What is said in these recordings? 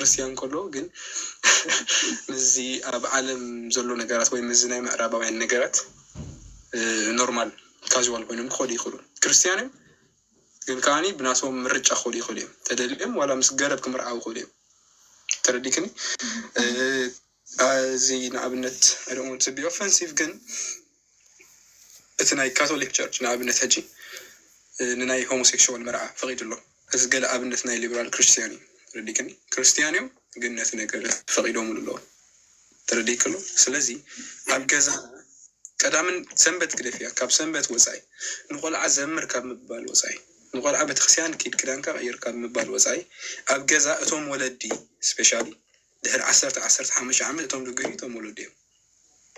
ክርስትያን ከሎ ግን ምስዚ ኣብ ዓለም ዘሎ ነገራት ወይ ምስዚ ናይ ምዕራባውያን ነገራት ኖርማል ካዝዋል ኮይኖም ክኸዱ ይኽእሉ። ክርስትያን እዮም ግን ከዓኒ ብናቶም ምርጫ ክኸዱ ይኽእሉ እዮም። ተደልዮም ዋላ ምስ ገረብ ክምርዓው ይኽእሉ እዮም። ተረዲክኒ? እዚ ንኣብነት I don't want to be offensive ግን እቲ ናይ ካቶሊክ ቸርች ንኣብነት ሕጂ ንናይ ሆሞሴክሽዋል መርዓ ፈቒዱ ኣሎ። እዚ ገለ ኣብነት ናይ ሊበራል ክርስትያን እዩ። ተረዲክኒ? ክርስትያን እዮም ግን ነቲ ነገር ፈቒዶምሉ ኣለዉ። ተረዲክሉ? ስለዚ ኣብ ገዛ ቀዳምን ሰንበት ግደፍያ፣ ካብ ሰንበት ወፃኢ ንቆልዓ ዘምር ካብ ምባል ወፃኢ፣ ንቆልዓ ቤተክርስትያን ኪድ ክዳንካ ቀይር ካብ ምባል ወፃኢ ኣብ ገዛ እቶም ወለዲ ስፔሻሊ ድሕሪ ዓሰርተ ዓሰርተ ሓሙሽተ ዓመት እቶም ደገዩ እቶም ወለዲ እዮም።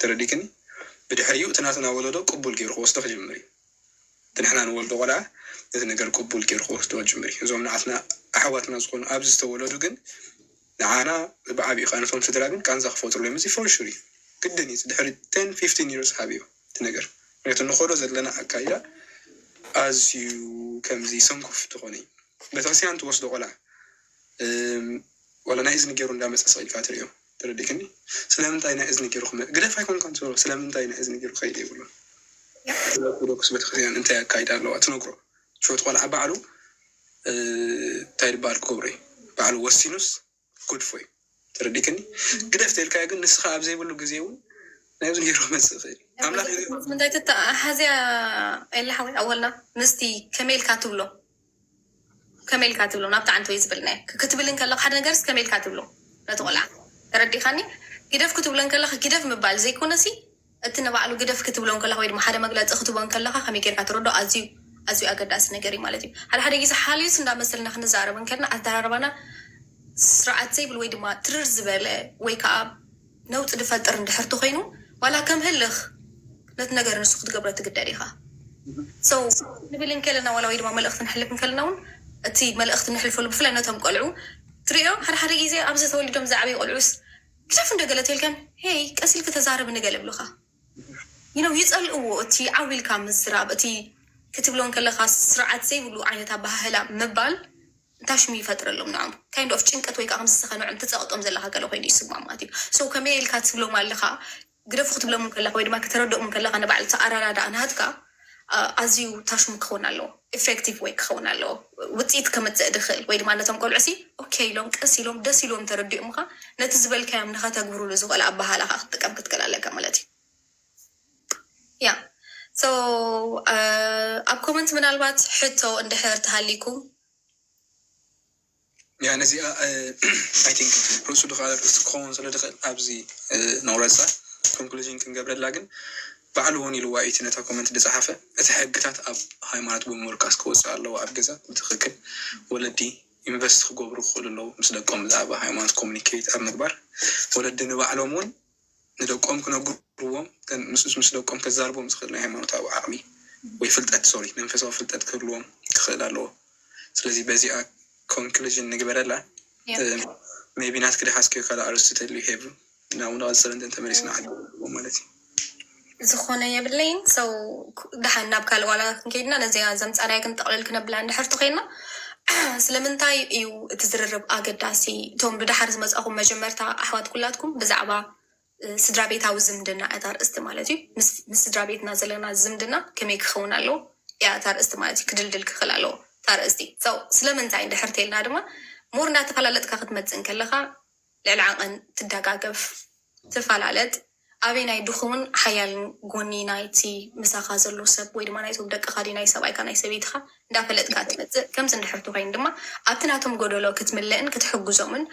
ተረዲክኒ? ብድሕሪኡ እቲ ናትና ወለዶ ቅቡል ገይሩ ክወስዶ ክጅምር እዩ። እቲ ንሕና ንወልዶ ቆልዓ ነቲ ነገር ቅቡል ገይሩ ክወስዶ ክጅምር እዩ። እዞም ንዓትና ኣሕዋትና ዝኾኑ ኣብዚ ዝተወለዱ ግን ንዓና ብዓብዩ ቃንሶም ስድራ ግን ቃንዛ ክፈጥሩ እዮም። እዚ ፎር ሹር እዩ፣ ግድን እዩ። ድሕሪ ቴን ፊፍቲን ይርስ ሃብዮ እቲ ነገር ምክንያቱ ንኸዶ ዘለና ኣካይዳ ኣዝዩ ከምዚ ሰንኮፍ ዝኾነ እዩ። ቤተክርስትያን ትወስዶ ቆልዓ ዋላ ናይ እዝኒ ገይሩ እንዳመፀ ስቕ ኢልካ ትሪኦ። ተረዲክኒ? ስለምንታይ ናይ እዝኒ ገይሩ ክመ ግደፍ ኣይኮንካን ትብሎ። ስለምንታይ ናይ እዝኒ ገይሩ ከይደ ይብሎ። ኦርቶዶክስ ቤተክርስትያን እንታይ ኣካይዳ ኣለዋ ትነግሮ። ሽወት ቆልዓ ባዕሉ እንታይ ይባሃል ክገብሮ እዩ ባዕሉ ወሲኑስ ጉድፎ እዩ። ተረዲክኒ? ግደፍ ተልካዮ ግን ንስኻ ኣብ ዘይብሉ ግዜ እውን ናይ እዝኒ ገይሩ ክመፅእ ይኽእል። ኣምላኽ እዩ። ምንታይ ተተሓዝያ የለ ሓወይ ኣወልና ምስቲ ከመይ ኢልካ ትብሎ ከመይ ኢልካ ትብሎ ናብታ ዓንተወይ ዝብልናዮ ክትብል እንከለካ ሓደ ነገርስ ከመይ ኢልካ ትብሎ ነቲ ቆልዓ ተረዲኻኒ? ግደፍ ክትብሎ እንከለካ ግደፍ ምባል ዘይኮነሲ እቲ ንባዕሉ ግደፍ ክትብሎ እንከለካ ወይ ድማ ሓደ መግለፂ ክትቦ እንከለካ ከመይ ጌርካ ትረዶ ኣዝዩ ኣዝዩ ኣገዳሲ ነገር እዩ ማለት እዩ። ሓደ ሓደ ግዜ ሓልዩስ እንዳመሰልና ክንዛረብ እንከልና ኣተራረባና ስርዓት ዘይብሉ ወይ ድማ ትርር ዝበለ ወይ ከዓ ነውፂ ዝፈጥር እንድሕር ተኮይኑ ዋላ ከም ህልኽ ነቲ ነገር ንሱ ክትገብሮ ትግደድ ኢኻ። ንብል እንከለና ዋላ ወይ ድማ መልእኽቲ ንሕልፍ እንከለና እውን እቲ መልእኽቲ ንሕልፈሉ ብፍላይ ነቶም ቆልዑ ትሪኦ ሓደ ሓደ ግዜ ኣብዚ ተወሊዶም ዝዓበዩ ቆልዑስ ግደፍ እንደገለ ተልከን ሄይ ቀስ ኢልክ ተዛረብ ንገለ ብሉኻ ይነው ይፀልእዎ እቲ ዓው ኢልካ ምዝራብ እቲ ክትብሎ እንከለካ ስርዓት ዘይብሉ ዓይነት ኣባሃህላ ምባል እንታይ ሽሙ ይፈጥረሎም ንዖም kind of ጭንቀት ወይ ከዓ ከምዚ ዝኸ ንዖም ትፀቕጦም ዘለካ ገለ ኮይኑ ይስማም ማለት እዩ። So ከመይ ኢልካ ትብሎም ኣለካ ግደፉ ክትብሎም ከለካ ወይ ድማ ከተረድኦም ከለካ ንባዕሉ ተኣራዳድኣ ናትካ ኣዝዩ ታሽሙ ክኸውን ኣለዎ effective ወይ ክኸውን ኣለዎ ውፅኢት ከምፅእ ድኽእል ወይ ድማ ነቶም ቆልዑ ሲ okay ኢሎም ቀስ ኢሎም ደስ ኢሎም ተረዲኦምካ ነቲ ዝበልካዮም ንኸተግብሩሉ ዝኽእል ኣባሃላ ከዓ ክትጥቀም ክትክእል ኣለካ ማለት እዩ። ያ so ኣብ comment ምናልባት ሕቶ እንድሕር ተሃሊኩም ያ ነዚኣ I think ርእሱ ድኻ ርእሱ ክኸውን ስለ ድኽእል ኣብዚ ንቑረፃ conclusion ክንገብረላ ግን ባዕሉ እውን ኢልዋ እዩ እቲ ነታ comment ዝፀሓፈ እቲ ሕግታት ኣብ ሃይማኖት ብምምርካስ ክወፅእ ኣለዎ ኣብ ገዛ ብትኽክል ወለዲ invest ክገብሩ ክኽእሉ ኣለዉ ምስ ደቆም ብዛዕባ ሃይማኖት communicate ኣብ ምግባር ወለዲ ንባዕሎም እውን ንደቆም ክነግርዎም ምስ ምስ ደቆም ከዛርቦም ዝኽእል ናይ ሃይማኖታዊ ዓቕሚ ወይ ፍልጠት sorry መንፈሳዊ ፍልጠት ክህልዎም ክኽእል ኣለዎ። ስለዚ በዚኣ conclusion ንግበረላ። Maybe ናትኪ ድሓዝክዮ ካልእ ኣርእስቲ ተልዩ ሄቭ ናብኡ ንቐፅል እንተ ተመሊስና ዓዲ ማለት እዩ። ዝኾነ የብለይን ሰው ደሓን ናብ ካልእ ዋላ ክንከይድና ነዚኣ ዘምፃናያ ግን ጠቕልል ክነብላ እንድሕር ተኮይና ስለምንታይ እዩ እቲ ዝርርብ ኣገዳሲ እቶም ብድሓር ዝመፃኹም መጀመርታ ኣሕዋት ኩላትኩም ብዛዕባ ስድራ ቤታዊ ዝምድና እታ ርእስቲ ማለት እዩ ምስ ስድራ ቤትና ዘለና ዝምድና ከመይ ክኸውን ኣለዎ እያ እታ ርእስቲ ማለት እዩ ክድልድል ክኽእል ኣለዎ እታ ርእስቲ ስለምንታይ እንድሕር ተልና ድማ more እንዳተፈላለጥካ ክትመፅእ እንከለካ ልዕሊ ዓቐን ትደጋገፍ ትፈላለጥ ኣበይ ናይ ድኹምን ሓያልን ጎኒ ናይቲ ምሳኻ ዘሎ ሰብ ወይ ድማ ናይቶም ደቅኻ ድዩ ናይ ሰብኣይካ ናይ ሰበይትኻ እንዳፈለጥካ ትመፅእ ከምዚ እንድሕር ተኮይኑ ድማ ኣብቲ ናቶም ጎደሎ ክትምልእን ክትሕግዞምን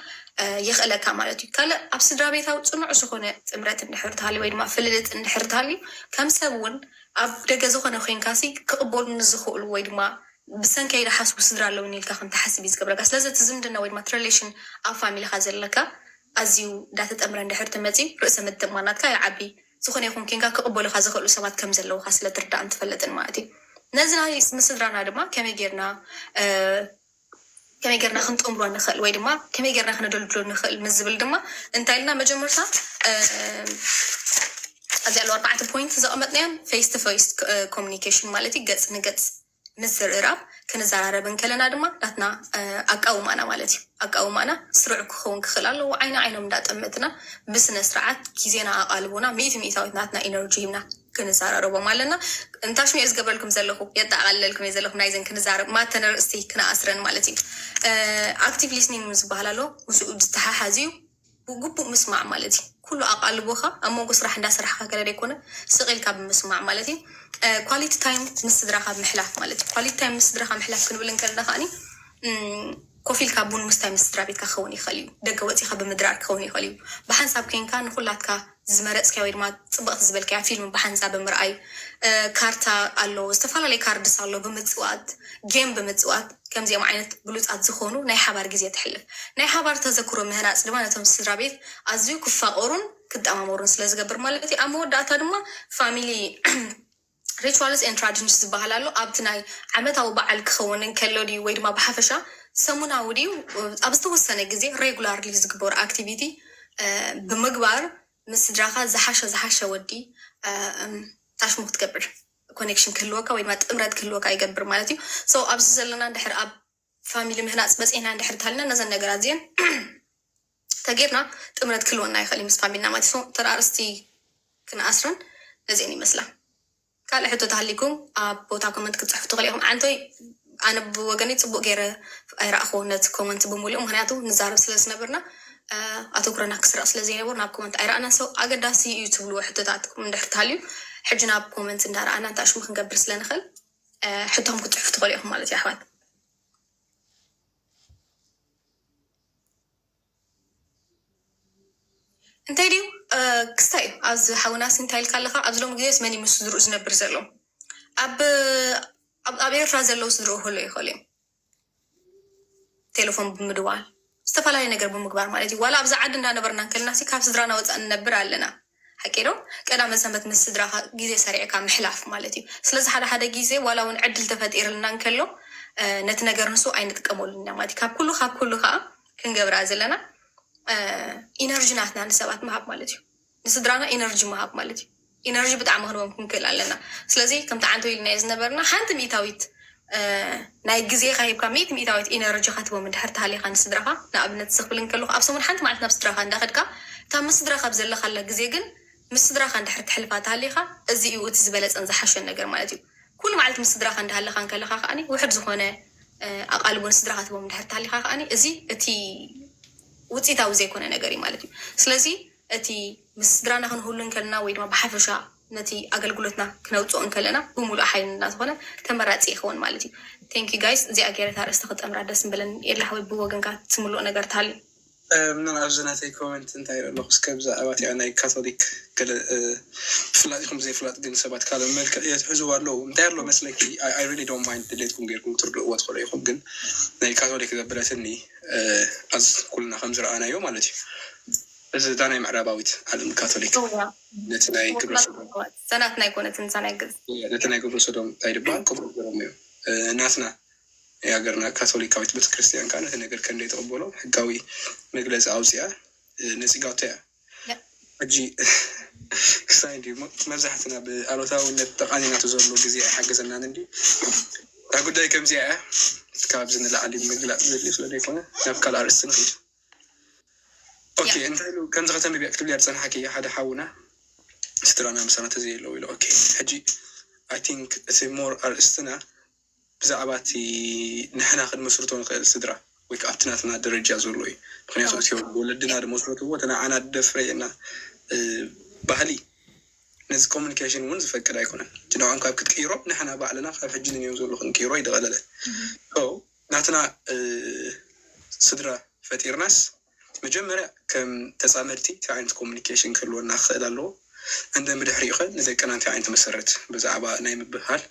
የኽእለካ ማለት እዩ ካልእ ኣብ ስድራ ቤታዊ ፅኑዕ ዝኾነ ጥምረት እንድሕር ተሃልዩ ወይ ድማ ፍልልጥ እንድሕር ተሃልዩ ከም ሰብ እውን ኣብ ደገ ዝኾነ ኮይንካሲ ክቕበሉኒ ዝኽእሉ ወይ ድማ ብሰንከይ ዝሓስቡ ስድራ ኣለውኒ ኢልካ ከም ትሓስብ እዩ ዝገብረካ ስለዚ እቲ ዝምድና ወይ ድማ relation ኣብ ፋሚሊኻ ዘለካ ኣዝዩ እንዳተጠምረ እንድሕር ትመፂ ርእሰ ምትእምማን ናትካ ይዓቢ ዝኾነ ይኹን ኬንካ ክቕበሉኻ ዝኽእሉ ሰባት ከም ዘለውኻ ስለ ትርዳእን ትፈልጥን ማለት እዩ ነዚ ናይ ምስድራና ድማ ከመይ ጌርና ከመይ ጌርና ክንጥምሮ ንኽእል ወይ ድማ ከመይ ጌርና ክነደልድሎ ንኽእል ምስ ዝብል ድማ እንታይ ኢልና መጀመርታ ኣብዚ ኣለዉ ኣርባዕተ point ዘቐመጥናዮም face to face communication ማለት እዩ ገፅ ንገፅ ምዝርራብ ክንዘራረብ እንከለና ድማ ናትና ኣቃውማና ማለት እዩ። ኣቃውማና ስሩዕ ክኸውን ክኽእል ኣለዎ። ዓይኒ ዓይኖም እንዳጠመትና ብስነ ስርዓት ግዜና ኣቓልቦና ሚእቲ ሚእታዊት ናትና ኢነርጂ ሂብና ክንዘራረቦም ኣለና። እንታሽሙ እየ ዝገብረልኩም ዘለኹ፣ የጠቓልለልኩም እየ ዘለኹ ናይዘን ክንዛረብ ማተን ርእስቲ ክነኣስረን ማለት እዩ። ኣክቲቭ ሊስኒንግ ዝበሃል ኣሎ፣ ምስኡ ዝተሓሓዝ እዩ። ብግቡእ ምስማዕ ማለት እዩ። ኩሉ ኣቓልቦኻ ኣብ መንጎ ስራሕ እንዳሰራሕካ ገለ ዘይኮነ ስቕ ኢልካ ብምስማዕ ማለት እዩ። ኳሊቲ ታይም ምስ ስድራኻ ምሕላፍ ማለት እዩ። ኳሊቲ ታይም ምስ ስድራኻ ምሕላፍ ክንብል እንከለና ከዓኒ ኮፍ ኢልካ ቡን ምስታይ ምስ ስድራ ቤትካ ክኸውን ይኽእል እዩ። ደገ ወፂኻ ብምድራር ክኸውን ይኽእል እዩ። ብሓንሳብ ኮይንካ ንኩላትካ ዝመረፅካዮ ወይ ድማ ፅብቕቲ ዝበልካያ ፊልም ብሓንሳብ ብምርኣይ፣ ካርታ ኣሎ፣ ዝተፈላለዩ ካርድስ ኣሎ ብምፅዋት፣ ጌም ብምፅዋት፣ ከምዚኦም ዓይነት ብሉፃት ዝኾኑ ናይ ሓባር ግዜ ተሕልፍ። ናይ ሓባር ተዘክሮ ምህናፅ ድማ ነቶም ስድራ ቤት ኣዝዩ ክፋቐሩን ክጠማመሩን ስለ ዝገብር ማለት እዩ። ኣብ መወዳእታ ድማ ፋሚሊ ሪቹዋልስ ኤን ትራዲሽንስ ዝበሃል ኣሎ። ኣብቲ ናይ ዓመታዊ በዓል ክኸውን እንከሎ ድዩ ወይ ድማ ብሓፈሻ ሰሙናዊ ድዩ ኣብ ዝተወሰነ ግዜ ሬጉላርሊ ዝግበሩ ኣክቲቪቲ ብምግባር ምስ ስድራኻ ዝሓሸ ዝሓሸ ወዲ ታሽሙ ክትገብር ኮኔክሽን ክህልወካ ወይ ድማ ጥምረት ክህልወካ ይገብር ማለት እዩ። ሶ ኣብዚ ዘለና እንድሕር ኣብ ፋሚሊ ምህናፅ በፂሕና እንድሕር ተሃልና ነዘን ነገራት እዚአን ተጌርና ጥምረት ክህልወና ይኽእል እዩ ምስ ፋሚልና ማለት እዩ። ተራ ኣርእስቲ ክንኣስረን ነዚአን ይመስላ። ካልእ ሕቶ ተሃሊኩም ኣብ ቦታ ኮመንት ክትፅሕፉ ትኽእል ኢኹም። ዓንቶይ ኣነ ብወገነይ ፅቡቅ ገይረ ኣይረኣኹ ነቲ ኮመንት ብምሉእ፣ ምክንያቱ ንዛረብ ስለ ዝነበርና ኣተኩረና ክስረቕ ስለ ዘይነበሩ ናብ ኮመንት ኣይረኣናን። ሰው ኣገዳሲ እዩ ትብልዎ ሕቶታትኩም እንድሕር ተሃልዩ ሕጂ ናብ ኮመንት እንዳረኣና እንታይ ሽሙ ክንገብር ስለ ንኽእል ሕቶም ክትፅሕፉ ትኽእሉ ኢኹም ማለት እዩ ኣሕዋት። እንታይ ድዩ ክስታይ ኣብዚ ሓውናስ እንታይ ኢልካ ኣለካ? ኣብዚ ሎም ግዜስ መን ምስ ዝርኡ ዝነብር ዘሎ? ኣብ ኣብ ኤርትራ ዘለዉ ስድርኡ ክህሉ ይኽእሉ እዮም። ቴሌፎን ብምድዋል ዝተፈላለዩ ነገር ብምግባር ማለት እዩ። ዋላ ኣብዚ ዓዲ እንዳነበርና እንከልና ካብ ስድራና ወፃእ ንነብር ኣለና። ሓቂዶ ቀዳመ ሰንበት ምስ ስድራካ ግዜ ሰሪዕካ ምሕላፍ ማለት እዩ። ስለዚ ሓደ ሓደ ግዜ ዋላ እውን ዕድል ተፈጢርልና እንከሎ ነቲ ነገር ንሱ ኣይንጥቀመሉን ኢና ማለት እዩ። ካብ ኩሉ ካብ ኩሉ ከዓ ክንገብራ ዘለና ኢነርጂ ናትና ንሰባት ምሃብ ማለት እዩ። ንስድራና ኢነርጂ ምሃብ ማለት እዩ። ኢነርጂ ብጣዕሚ ክንቦም ክንክእል ኣለና። ስለዚ ከምቲ ዓንቶ ኢልናዮ ዝነበርና ሓንቲ ሚእታዊት ናይ ግዜኻ ሂብካ ሚእቲ ሚእታዊት ኢነርጂ ካትቦም እንድሕር ተሃሊኻ ንስድራኻ ንኣብነት ዝኽብል እንከለኹ ኣብ ሰሙን ሓንቲ ማለት ናብ ስድራኻ እንዳኸድካ እታ ምስ ስድራኻ ኣብ ዘለኻላ ግዜ ግን ምስ ስድራኻ እንድሕር ትሕልፋ ተሃሊኻ እዚ እዩ እቲ ዝበለፀን ዝሓሸን ነገር ማለት እዩ። ኩሉ ማለት ምስ ስድራኻ እንዳሃለኻ እንከለኻ ከዓኒ ውሕድ ዝኾነ ኣቓልቦ ንስድራኻ ትቦም እንድሕር ተሃሊኻ ከዓኒ እዚ እቲ ውፅኢታዊ ዘይኮነ ነገር እዩ ማለት እዩ። ስለዚ እቲ ምስ ስድራና ክንህሉ እንከለና ወይ ድማ ብሓፈሻ ነቲ ኣገልግሎትና ክነውፅኦ እንከለና ብምሉእ ሓይልና ዝኾነ ተመራፂ ይኸውን ማለት እዩ። Thank you guys። እዚኣ ገይረ እታ ርእስቲ ክጠምራ ደስ ምበለኒ። ኤላ ሓወይ ብወገንካ ትምልኦ ነገር ተሃልዩ? ምናል ኣብዚ ናተይ ኮመንት እንታይ ኣለኹ እስከ ብዛዕባ እቲኣ ናይ ካቶሊክ ገለ ብፍላጥ ይኹም ብዘይፍላጥ ግን ሰባት ካልእ መልክዕ እየ ትሕዝዎ ኣለዉ እንታይ ኣሎ መስለኪ? I really don't mind ድሌትኩም ገይርኩም ትርድእዎ ትኽእሉ ኢኹም ግን ናይ ካቶሊክ ዘበለትኒ ኣዝ ኩልና ከም ዝረኣናዮ ማለት እዩ። እዚ እታ ናይ ምዕራባዊት ዓለም ካቶሊክ ነቲ ናይ ግብረ ሰዶም ሰናት ናይ ኮነትን እዛ ናይ ግዝ ነቲ ናይ ግብረ ሰዶም እንታይ ድበሃል ክብሩ ገሮም እዮም። ናትና ናይ ሃገርና ካቶሊካዊት ቤተክርስትያን ከዓ ነቲ ነገር ከም ዘይትቕበሎ ሕጋዊ መግለፂ ኣውፅኣ ነፂጋቶ እያ። ሕጂ ክሳይ እንዲ መብዛሕትና ብኣሉታውነት ተቓኒናቶ ዘሎ ግዜ ኣይሓገዘናን እንዲ እታ ጉዳይ ከምዚኣ እያ። ካብዚ ንላዕሊ ምግላፅ ዘድልዩ ስለ ዘይኮነ ናብ ካልእ ኣርእስቲ ንኽድ። ኦኬ እንታይ ኢሉ ከምዚ ከተንብብያ ክትብልያ ዝፀናሕኪ ሓደ ሓውና ስድራና ምሳና ተዘየለዉ ኢሉ። ኦኬ ሕጂ I think እቲ more ኣርእስትና ብዛዕባ እቲ ንሕና ክንመስርቶ ንኽእል ስድራ ወይ ከዓ ኣብቲ ናትና ደረጃ ዘሎ እዩ። ምክንያቱ እቲኦም ወለድና ዝመስረትዎ እቲ ንዓና ደፍረየና ባህሊ ነዚ ኮሙኒኬሽን እውን ዝፈቅድ ኣይኮነን። እቲ ንዕኦም ካብ ክትቅይሮም ንሕና ባዕልና ካብ ሕጂ ንንዮም ዘሎ ክንቅይሮ ይደቐለለ። ናትና ስድራ ፈጢርናስ መጀመርያ ከም ተፃመድቲ እንታይ ዓይነት ኮሙኒኬሽን ክህልወና ክኽእል ኣለዎ? እንደ ብድሕሪኡ ኸ ንደቅና እንታይ ዓይነት መሰረት ብዛዕባ ናይ ምብህሃል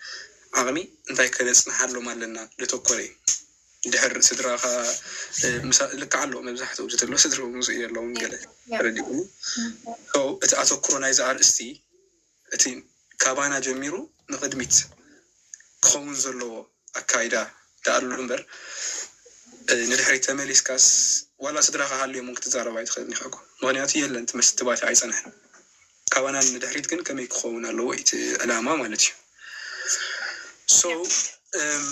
ዓቕሚ እንታይ ከነፅንሓሎም ኣለና? ልተኮረ እዩ። ድሕር ስድራኻ ልክዓ ኣለዎ መብዛሕትኡ እዚ ተሎ ስድርኡ ምፅኡ የለውን ገለ ተረዲእኩኒ። እቲ ኣተኩሮ ናይዚ ኣርእስቲ እቲ ካባና ጀሚሩ ንቕድሚት ክኸውን ዘለዎ ኣካይዳ ደኣሉ እምበር ንድሕሪት ተመሊስካስ ዋላ ስድራኻ ሃልዮም እውን ክትዛረብ ኣይትኽእልን ኢኻ እኮ። ምኽንያቱ የለን እቲ መስትባት ኣይጸንሐን። ካባና ንድሕሪት ግን ከመይ ክኸውን ኣለዎ እቲ ዕላማ ማለት እዩ። So እም፣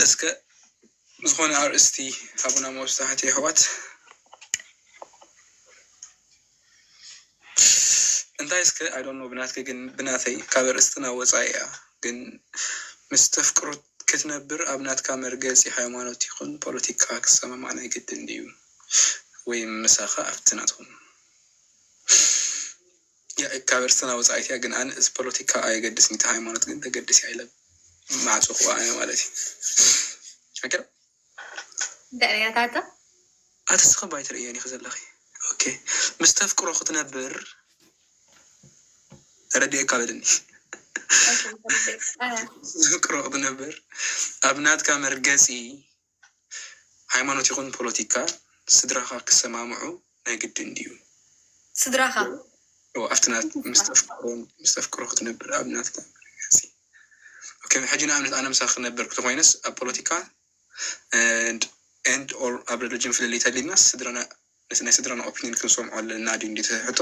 እስከ ዝኾነ ኣርእስቲ ሃቡና መወስታሕቲ የሕዋት። እንታይ እስከ፣ I don't know፣ ብናትኪ ግን፣ ብናተይ ካብ ኣርእስትና ወፃኢ እያ። ግን ምስ ተፍቅሮ ክትነብር ኣብ ናትካ መርገፂ ሃይማኖት ይኹን ፖለቲካ ክሰማማዕ ናይ ግድን ድዩ? ወይ ምሳኻ ኣብቲ ናትኩም? ያ፣ ካብ ኣርእስትና ወፃኢት እያ። ግን ኣነ እዚ ፖለቲካ ኣየገድስን፣ እቲ ሃይማኖት ግን ተገድስ እያ ኢለ ማዕፆ ክዋ ኣነ ማለት እዩ። ኣገር እንታይ እያ ታታ? ኣቲ ስኸ ባይ ትርእየን ኢኺ ዘለኺ። ኦኬ፣ ምስ ተፍቅሮ ክትነብር ረድኤካ በልኒ። ተፍቅሮ ክትነብር ኣብ ናትካ መርገፂ ሃይማኖት ይኹን ፖለቲካ ስድራኻ ክሰማምዑ ናይ ግድን ድዩ? ስድራኻ ኣብቲ ናት ምስ ተፍቅሮ ክትነብር ኣብ ናትካ መርገፂ። ኦኬ፣ ሕጂ ንኣብነት ኣነ ምሳኺ ክነብር ክትኮይነስ ኣብ ፖለቲካ and or ኣብ ሪሊጅን ፍልልይ ተሊና ስድራና ናይ ስድራና ኦፒኒን ክንሰምዖ ኣለና ድዩ እንዲ ሕቶ?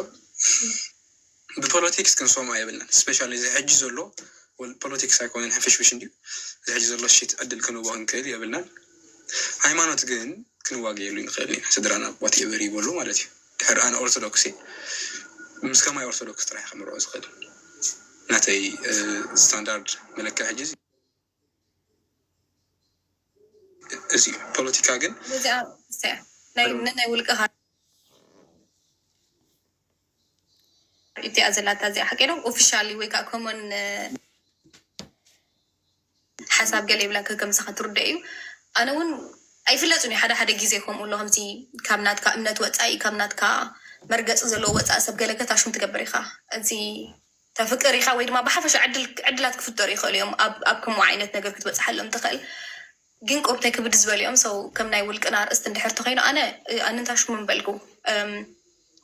ብፖለቲክስ ክንሰምዖ የብልናን። ስፔሻሊ እዚ ሕጂ ዘሎ ፖለቲክስ ኣይኮነን፣ ሕፍሽፍሽ እንዲዩ። እዚ ሕጂ ዘሎ ሽት ዕድል ክንቦ ክንክእል የብልናን። ሃይማኖት ግን ክንዋገየሉ ንኽእል ኢና። ስድራና ዋቴቨር ይበሉ ማለት እዩ። ድሕር ኣነ ኦርቶዶክስ ምስ ከማይ ኦርቶዶክስ ጥራሕ ከምርኦ ዝኽእል ናተይ ስታንዳርድ መለክያ ሕጂ እዚ ፖለቲካ ግን ናይ ውልቀኻ እቲኣ ዘላታ እዚኣ ሓቂ ነው። ኦፊሻሊ ወይ ከዓ ኮመን ሓሳብ ገለ ይብላ ከምስኻ ትርደ እዩ። ኣነ እውን ኣይፍለጥን እዩ። ሓደ ሓደ ግዜ ከምኡ ኣሎ ከምዚ ካብ ናትካ እምነት ወፃኢ ካብ ናትካ መርገፂ ዘለዎ ወፃኢ ሰብ ገለ ከታሽም ትገብር ኢኻ። እዚ ተፍቅር ኢኻ ወይ ድማ ብሓፈሻ ዕድላት ክፍጠሩ ይኽእሉ እዮም ኣብ ከምኡ ዓይነት ነገር ክትበፅሓሎም ትኽእል። ግን ቆብታይ ክብድ ዝበሉ እዮም። ሰው ከም ናይ ውልቅና ኣርእስቲ እንድሕር ተኮይኑ ኣነ ኣንንታሽሙ ምበልኩ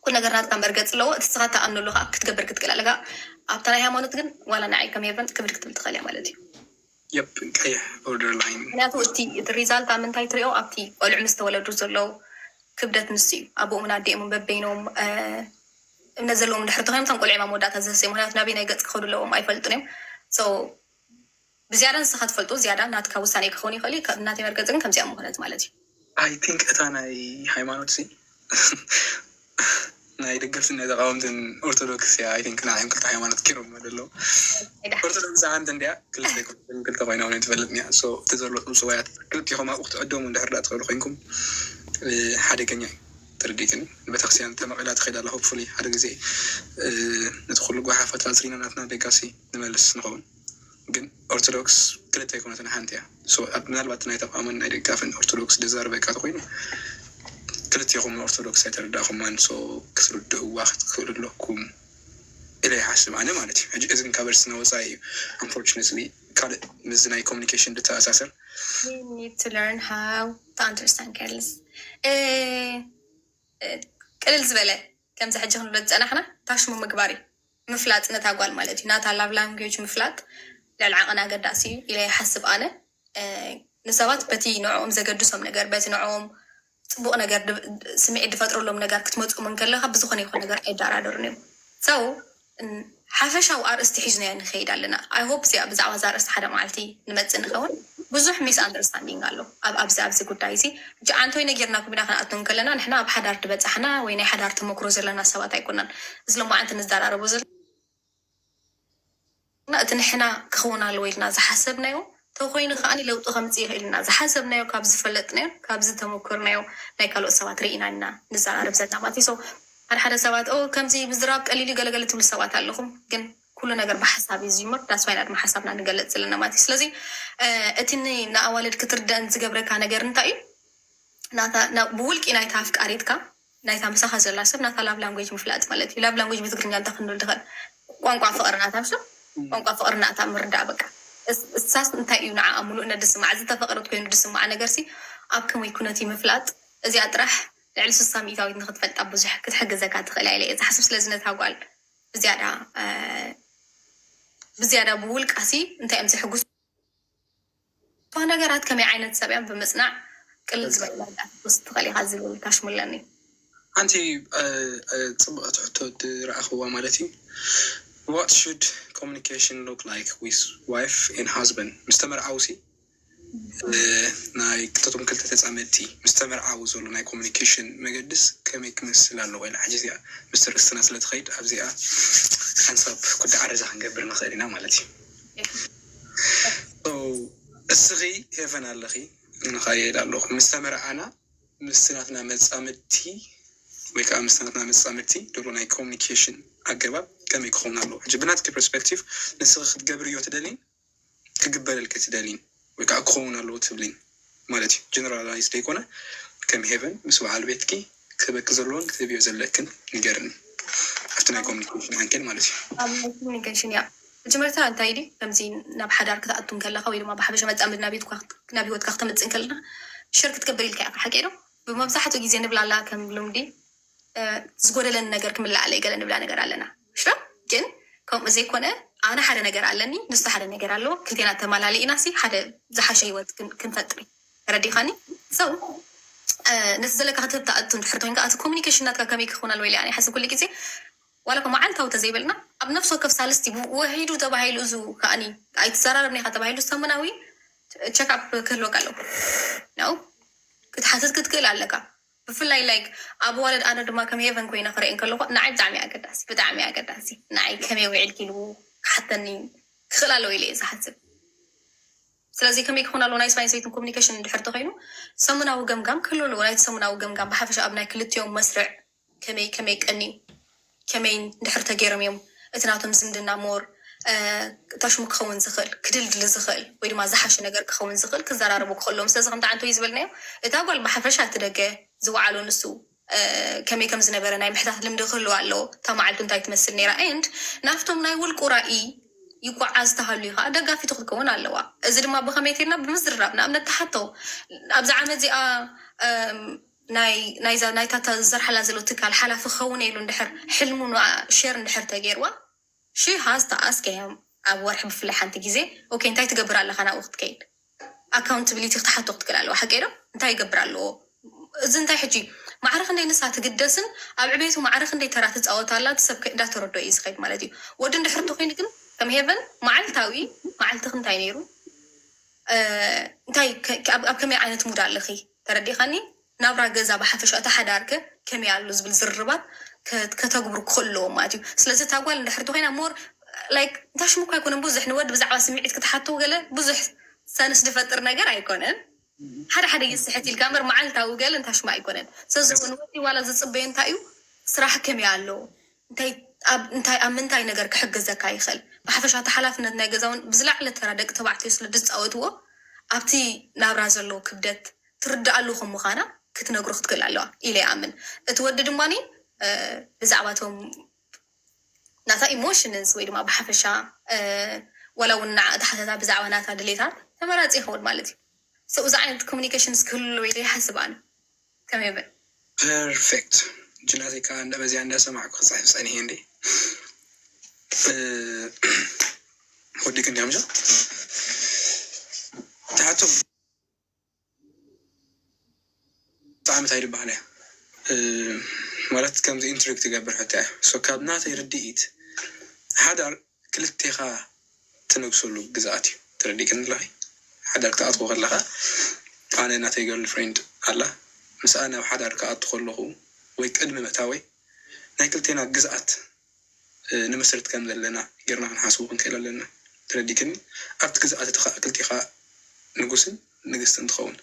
ኩሉ ነገር ናትካ መርገፂ ኣለዎ። እቲ ስኻ ተኣምነሉ ከዓ ክትገብር ክትክእል ኣለካ። ኣብታ ናይ ሃይማኖት ግን ዋላ ንዓይ ከም ሄቨን ክብድ ክትብል ትኽእል እያ ማለት እዩ። የብ ቀይሕ ቦርደር ላይን ምክንያቱ እቲ እቲ ሪዛልት ኣብ ምንታይ ትሪኦ ኣብቲ ቆልዑ ምስ ተወለዱ ዘሎ ክብደት ንሱ እዩ። ኣቦኦምን ኣዲኦምን በበይኖም እምነት ዘለዎም እንድሕር ተኮይኖም እቶም ቆልዑ ኣብ መወዳእታ ዝህሰዩ ምክንያቱ ናበይ ናይ ገፅ ክኸዱ ኣለዎም ኣይፈልጡን እዮም። ብዝያዳ ንስኻ ትፈልጦ ዝያዳ ናትካ ውሳኔ ክኸውን ይኽእል እዩ። ናተይ መርገፂ ግን ከምዚኣ ምኾነት ማለት እዩ። ኣይ ቲንክ እታ ናይ ሃይማኖት ሲ ናይ ደገፍትን ናይ ተቃወምትን ኦርቶዶክስ እያ። ኣይ ቲንክ ንዓዮም ክልተ ሃይማኖት ኪሮም ዘለዉ ኦርቶዶክስ ሓንቲ እንዲያ ክልተ ኮይኖም ትፈልጥ እያ። እቲ ዘሎ ፅውፅዋያት ክልቲኹም ኣብኡ ክትዕደሙ እንድሕር ዳ ትኽእሉ ኮይንኩም ሓደገኛ እዩ። ትርዲትን ቤተክርስትያን ተመቒላ ትኸይድ ኣላ። ሆፕፉሊ ሓደ ግዜ ነቲ ኩሉ ጓሓፋት ኣጽሪና ናትና ቤጋሲ ንመልስ ንኸውን። ግን ኦርቶዶክስ ክልተ ኣይኮነትን ሓንቲ እያ። ምናልባት ናይ ተቃውሞን ናይ ደጋፍን ኦርቶዶክስ ደዛርበካ ተኮይኑ ክልቴኹም ኦርቶዶክስ ኣይተረዳእኹማን። ክትርድእዋ ክትክእሉ ኣለኩም ኢለ ይሓስብ ኣነ ማለት እዩ። ሕጂ እዚ ግን ካብ ርእስና ወፃኢ እዩ። Unfortunately ካልእ ምስዚ ናይ ኮሚኒኬሽን ዝተኣሳሰር We need to learn how to understand girls። ቅልል ዝበለ ከምዚ ሕጂ ክንብሎ ዝፀናሕና ታሽሙ ምግባር እዩ። ምፍላጥ ነታ ጓል ማለት እዩ። ናታ love language ምፍላጥ ልዕሊ ዓቐን ኣገዳሲ እዩ ኢለ ይሓስብ ኣነ። ንሰባት በቲ ንዕኦም ዘገድሶም ነገር በቲ ንዕኦም ፅቡቕ ነገር ስምዒት ዝፈጥረሎም ነገር ክትመፅኦም እንከለካ ብዝኾነ ይኹን ነገር ኣይደራደሩን እዮም። So ሓፈሻዊ ኣርእስቲ ሒዝናዮ ንኸይድ ኣለና። I hope እዚኣ ብዛዕባ እዛ ኣርእስቲ ሓደ መዓልቲ ንመፅእ ንኸውን። ብዙሕ ሚስ ኣንደርስታንዲንግ ኣሎ ኣብዚ ኣብዚ ጉዳይ እዚ። ሕጂ ኣንቶይ ነጊርና ኩቢና ክንኣቱ እንከለና ንሕና ኣብ ሓዳር ዝበፃሕና ወይ ናይ ሓዳር ተመክሮ ዘለና ሰባት ኣይኮናን። እዚ ሎማዓንቲ ንዘራረቦ ዘለና እቲ ንሕና ክኸውን ኣለዎ ኢልና ዝሓሰብናዮ ተኮይኑ ከዓ ለውጢ ከምፅእ ይኽእል ኢና ዝሓሰብናዮ ካብ ዝፈለጥናዮ ካብ ዝተመኮርናዮ ናይ ካልኦት ሰባት ርኢና ኢና ንዘራረብ ዘለና ማለት እዩ። ሓደ ሓደ ሰባት ኦ ከምዚ ምዝራብ ቀሊል እዩ ገለገለ ትብሉ ሰባት ኣለኹም፣ ግን ኩሉ ነገር ብሓሳብ እዩ ዝጅምር። ዳስዋይ ኢና ድማ ሓሳብና ንገለፅ ዘለና ማለት እዩ። ስለዚ እቲ ንኣዋልድ ክትርደአን ዝገብረካ ነገር እንታይ እዩ? ብውልቂ ናይታ ኣፍቃሪትካ ናይታ ምሳኻ ዘላ ሰብ ናታ love language ምፍላጥ ማለት እዩ። Love language ብትግርኛ እንታይ ክንብል ንኽእል? ቋንቋ ፍቕሪ ናታ ምስ ቋንቋ ፍቕሪ ናታ ምርዳእ በቃ እሳስ እንታይ እዩ ንዓኣ ምሉእነት ዝስማዓ ዝተፈቕረት ኮይኑ ዝስማዓ ነገር ሲ ኣብ ከመይ ኩነት እዩ ምፍላጥ? እዚኣ ጥራሕ ልዕሊ ስሳ ሚእታዊት ንክትፈልጣ ብዙሕ ክትሕግዘካ ትኽእል እያ ኢለ እየ ዝሓስብ። ስለዚ ነታ ጓል ብዝያዳ ብዝያዳ ብውልቃ ሲ እንታይ እዮም ዝሕጉስ ነገራት ከመይ ዓይነት ሰብ እያ ብምፅናዕ ቅልል ዝበለ መረዳእታ ክትወስድ ትኽእል ኢኻ ዝብል ታሽሙ ኣለኒ። ሓንቲ ፅብቕቲ ሕቶ ዝረኣኽዋ ማለት እዩ What should communication look like with wife and husband? ምስ ተመርዓውሲ ናይ ክልተቶም ክልተ ተፃመድቲ ምስ ተመርዓው ዘሎ ናይ ኮሚኒኬሽን መገድስ ከመይ ክመስል ኣለዎ ኢላ ሕጂ እዚኣ ምስ ርእስትና ስለ ትኸይድ ኣብዚኣ ሓንሳብ ኩዳ ዓረዛ ክንገብር ንኽእል ኢና ማለት እዩ። እስኺ ሄቨን ኣለኺ ንኻየድ ኣለኹ ምስ ተመርዓና ምስ ናትና መፃምድቲ ወይ ከዓ ምስ ናትና መፃምድቲ ዘሎ ናይ ኮሚኒኬሽን ኣገባብ ከመይ ክኸውን ኣለዎ? ሕጂ ብናትኪ ፐርስፔክቲቭ ንስኺ ክትገብርዮ ትደልይን ክግበረልኪ ትደልይን ወይ ከዓ ክኸውን ኣለዎ ትብልይን ማለት እዩ። ጀነራላይዝ ዘይኮነ ከም ሄቨን ምስ በዓል ቤትኪ ክህበኪ ዘለዎን ክትህብዮ ዘለክን ንገርኒ ኣብቲ ናይ ኮሚኒኬሽን ዓንኬል ማለት እዩ። ኣብ ናይ ኮሚኒኬሽን ያ መጀመርታ እንታይ ዲ ከምዚ ናብ ሓዳር ክትኣቱ ከለካ ወይ ድማ ብሓፈሻ መፃምድ ናብ ህይወትካ ክተምፅእ ከለና ሸር ክትገብር ኢልካ ኢካ ሓቂ ዶ? ብመብዛሕትኡ ግዜ ንብላላ ከም ልምዲ ዝጎደለኒ ነገር ክምላእ ኣለይ ገለ ንብላ ነገር ኣለና ሽዶ ግን ከምኡ ዘይኮነ ኣነ ሓደ ነገር ኣለኒ ንሱ ሓደ ነገር ኣለዎ ክልቴና ተማላሊ ኢና ሲ ሓደ ዝሓሸ ህይወት ክንፈጥሪ ተረዲኻኒ ሰው ነቲ ዘለካ ክትህብ ትኣቱ እንድሕር ኮይንካ እቲ ኮሚኒኬሽን ናትካ ከመይ ክኸውን ኣለዎ ኢለ ኣነ ሓስብ ኩሉ ግዜ ዋላ ከ መዓልታዊ ተዘይበልና ኣብ ነፍሲ ወከፍ ሳልስቲ ወሂዱ ተባሂሉ እዚ ከኣኒ ኣይትዘራረብኒ ኢኻ ተባሂሉ ሰሙናዊ ቸክኣፕ ክህልወካ ኣለዎ ነው ክትሓትት ክትክእል ኣለካ ብፍላይ ላይክ ኣብ ዋለድ ኣነ ድማ ከም ሄቨን ኮይነ ክርኢ እንከለኹ ንዓይ ብጣዕሚ ኣገዳሲ ብጣዕሚ ኣገዳሲ ንዓይ ከመይ ውዒልኪ ኢሉ ክሓተኒ ክኽእል ኣለዎ ኢለ እየ ዝሓስብ ስለዚ ከመይ ክኾን ኣለዎ ናይ ስፓይን ሰበይትን ኮሚኒኬሽን እንድሕር ተኮይኑ ሰሙናዊ ገምጋም ክህሉ ኣለዎ ናይቲ ሰሙናዊ ገምጋም ብሓፈሻ ኣብ ናይ ክልቲኦም መስርዕ ከመይ ከመይ ቀንዩ ከመይ እንድሕር ተገይሮም እዮም እቲ ናቶም ዝምድና ሞር ታሽሙ ክኸውን ዝኽእል ክድልድል ዝኽእል ወይ ድማ ዝሓሸ ነገር ክኸውን ዝኽእል ክዘራረቡ ክኽእሎም ስለዚ ከምቲ ዓንቶ እዩ ዝበልናዮ እታ ጓል ብሓፈሻ እቲ ደገ ዝወዓሎ ንሱ ከመይ ከም ዝነበረ ናይ ምሕታት ልምዲ ክህልዋ ኣለዎ እታ መዓልቱ እንታይ ትመስል ነይራ and ናብቶም ናይ ውልቁ ራኢ ይጓዓዝ ተሃልዩ ከዓ ደጋፊቱ ክትከውን ኣለዋ እዚ ድማ ብኸመይ ተይልና ብምዝርራብ ንኣብነት ተሓቶ ኣብዚ ዓመት እዚኣ ናይ ናይዛ ናይታ ተዘርሓላ ዘሎ ትካል ሓላፊ ክኸውን ኢሉ እንድሕር ሕልሙ ንኣ ሸር እንድሕር ተገይርዋ she has to ask him ኣብ ወርሒ ብፍላይ ሓንቲ ግዜ okay እንታይ ትገብር ኣለካ ናብኡ ክትከይድ accountability ክትሓቶ ክትክእል ኣለዋ ሓቂ ዶ እንታይ ይገብር ኣለዎ እዚ እንታይ ሕጂ ማዕረ ክንደይ ንሳ ትግደስን ኣብ ዕቤቱ ማዕረ ክንደይ ተራ ትፃወት ኣላ እቲ ሰብ እንዳተረዶ እዩ ዝኸይድ ማለት እዩ ወዲ እንድሕር ተኮይኑ ግን ከም ሄቨን መዓልታዊ መዓልትኽ እንታይ ነይሩ እንታይ ኣብ ከመይ ዓይነት ሙድ ኣለኺ ተረዲኻኒ ናብራ ገዛ ብሓፈሻ እቲ ሓዳር ከ ከመይ ኣሎ ዝብል ዝርርባት ከተግብሩ ክኽእሉ ኣለዎም ማለት እዩ ስለዚ እታ ጓል እንድሕር ተኮይና more like እንታይ ሽሙ እኳ ኣይኮነን ብዙሕ ንወዲ ብዛዕባ ስምዒት ክትሓትው ገለ ብዙሕ ሰንስ ዝፈጥር ነገር ኣይኮነን ሓደ ሓደ ይስሕት ኢልካ እምበር መዓልታዊ ገለ እንታይ ሽሙ ኣይኮነን ስለዚ ንወዲ ዋላ ዝፅበዮ እንታይ እዩ ስራሕ ከመይ ኣሎ እንታይ ኣብ ምንታይ ነገር ክሕግዘካ ይኽእል ብሓፈሻ እቲ ሓላፍነት ናይ ገዛ እውን ብዝለዓለ ተራ ደቂ ተባዕትዮ ስለ ዝፃወትዎ ኣብቲ ናብራ ዘለዎ ክብደት ትርድኣሉ ከም ምዃና ክትነግሮ ክትክእል ኣለዋ ኢለ ይኣምን እቲ ወዲ ድማ ብዛዕባ ቶም ናታ ኢሞሽንስ ወይ ድማ ብሓፈሻ ወላ እውን ንዓ እቲ ሓተታ ብዛዕባ ናታ ድሌታት ተመራፂ ይኸውን ማለት እዩ ሰብኡ እዚ ዓይነት ኮሚኒኬሽንስ ክህሉ ኢለ ይሓስብ ኣነ ከመይ በል perfect ጅናተይ ከዓ እንደ በዚያ እንዳሰማዕኩ ክፅሕፍ ፀኒሐ እንዴ ወዲክ እንዲያ ምሻ ትሓቶ ብጣዕሚ እንታይ ዝበሃል እያ ማለት ከምዚ ኢንትሪግ ትገብር ሕቶ እያ ሶ ካብ ናተይ ርድኢት ሓዳር ክልቴኻ ትነግሰሉ ግዝኣት እዩ ተረዲእክን ኣለኺ ሓዳር ክትኣትዎ ከለኻ ኣነ ናተይ ገርል ፍሬንድ ኣላ ምስኣ ናብ ሓዳር ክኣቱ ከለኹ ወይ ቅድሚ ምእታወይ ናይ ክልቴና ግዝኣት ንመስርት ከም ዘለና ጌርና ክንሓስቡ ክንክእል ኣለና ተረዲእክኒ ኣብቲ ግዝኣት እቲ ከዓ ክልቴኻ ንጉስን ንግስትን ትኸውን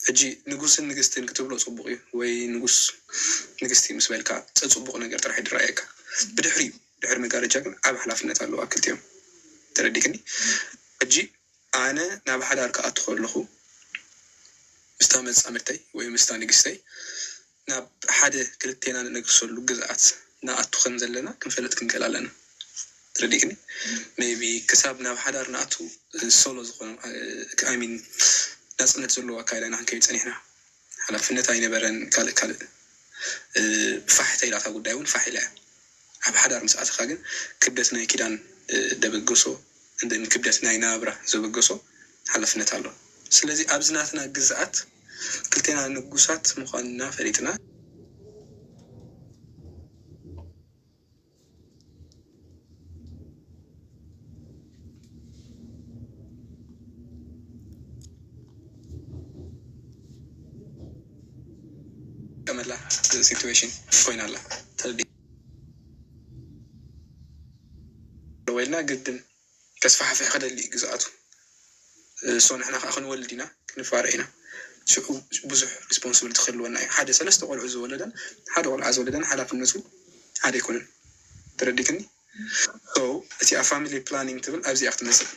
ሕጂ ንጉስን ንግስትን ክትብሎ ፅቡቅ እዩ ወይ ንጉስ ንግስቲ ምስ በልካ ፅቡቅ ነገር ጥራሕ ድረኣየካ ብድሕሪ እዩ ድሕሪ መጋረጃ ግን ዓብ ሓላፍነት ኣለዋ ክልቲኦም ተረዲክኒ ሕጂ ኣነ ናብ ሓዳር ክኣቱ ከለኹ ምስታ መፃምድተይ ወይ ምስታ ንግስተይ ናብ ሓደ ክልቴና ንነግሰሉ ግዝኣት ንኣቱ ከም ዘለና ክንፈልጥ ክንክእል ኣለና ተረዲክኒ maybe ክሳብ ናብ ሓዳር ንኣቱ ሶሎ ዝኾነ I mean ናፅነት ዘለዎ ኣካይዳ ኢና ክንከይድ ፀኒሕና ሓላፍነት ኣይነበረን ካልእ ካልእ ፋሕ ተይላታ ጉዳይ እውን ፋሕ ኢላ እያ ኣብ ሓዳር ምስ ኣተኻ ግን ክብደት ናይ ኪዳን ደበገሶ ክብደት ናይ ናብራ ዘበገሶ ሓላፍነት ኣሎ ስለዚ ኣብዚ ናትና ግዝኣት ክልቴና ንጉሳት ምዃንና ፈሊጥና ዘላ situation ኮይና ኣላ። ተረዲ ወይልና ግድን ከስፋሕፍሕ ክደሊ እዩ ግዝኣቱ። እሶ ንሕና ከዓ ክንወልድ ኢና፣ ክንፋረ ኢና። ሽዑ ብዙሕ responsibility ክህልወና እዩ። ሓደ ሰለስተ ቆልዑ ዝወለደን ሓደ ቆልዓ ዝወለደን ሓላፍነቱ ሓደ ኣይኮነን። ተረዲክኒ? So እቲ ኣብ family planning ትብል ኣብዚኣ ክትመፅእ።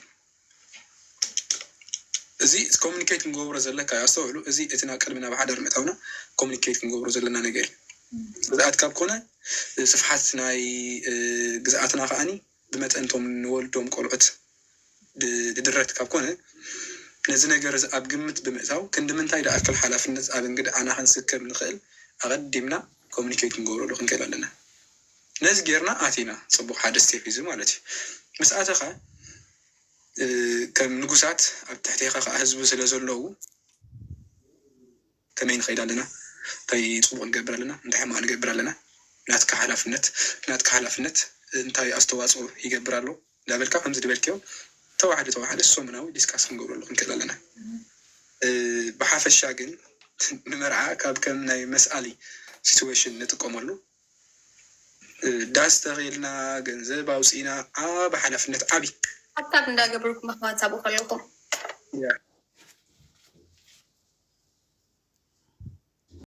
እዚ communicate ክንገብሮ ዘለካ እዩ። ኣስተውዕሉ፣ እዚ እቲ ናብ ቅድሚ ናብ ሓዳር ምእታውና communicate ክንገብሮ ዘለና ነገር እዩ። ግዝኣት ካብ ኮነ ስፍሓት ናይ ግዝኣትና ከዓኒ ብመጠን እቶም ንወልዶም ቆልዑት ድድረት ካብ ኮነ ነዚ ነገር እዚ ኣብ ግምት ብምእታው ክንዲ ምንታይ ደኣክል ሓላፍነት ኣብ እንግድዓና ክንስከም ንኽእል ኣቐዲምና communicate ክንገብረሉ ክንክእል ኣለና። ነዚ ጌርና ኣቲና ፅቡቕ ሓደ step እዚ ማለት እዩ። ምስ ኣተኻ ከም ንጉሳት ኣብ ትሕቴኻ ከዓ ህዝቢ ስለ ዘለዉ ከመይ ንኸይድ ኣለና፣ እንታይ ፅቡቕ ንገብር ኣለና፣ እንታይ ሕማቕ ንገብር ኣለና፣ ናትካ ሓላፍነት ናትካ ሓላፍነት እንታይ ኣስተዋፅኦ ይገብር ኣሎ እንዳበልካ ከምዚ ዝበልክዮ ተዋሕደ ተዋሕደ ሰሙናዊ discuss ክንገብረሉ ክንክእል ኣለና። ብሓፈሻ ግን ንመርዓ ካብ ከም ናይ መስኣሊ situation ንጥቀመሉ። ዳስ ተኺልና ገንዘብ ኣውፂና ዓብ ሓላፍነት ዓቢ ሓሳብ እንዳገበርኩም ኣሕዋት ኣብኡ ከለኹም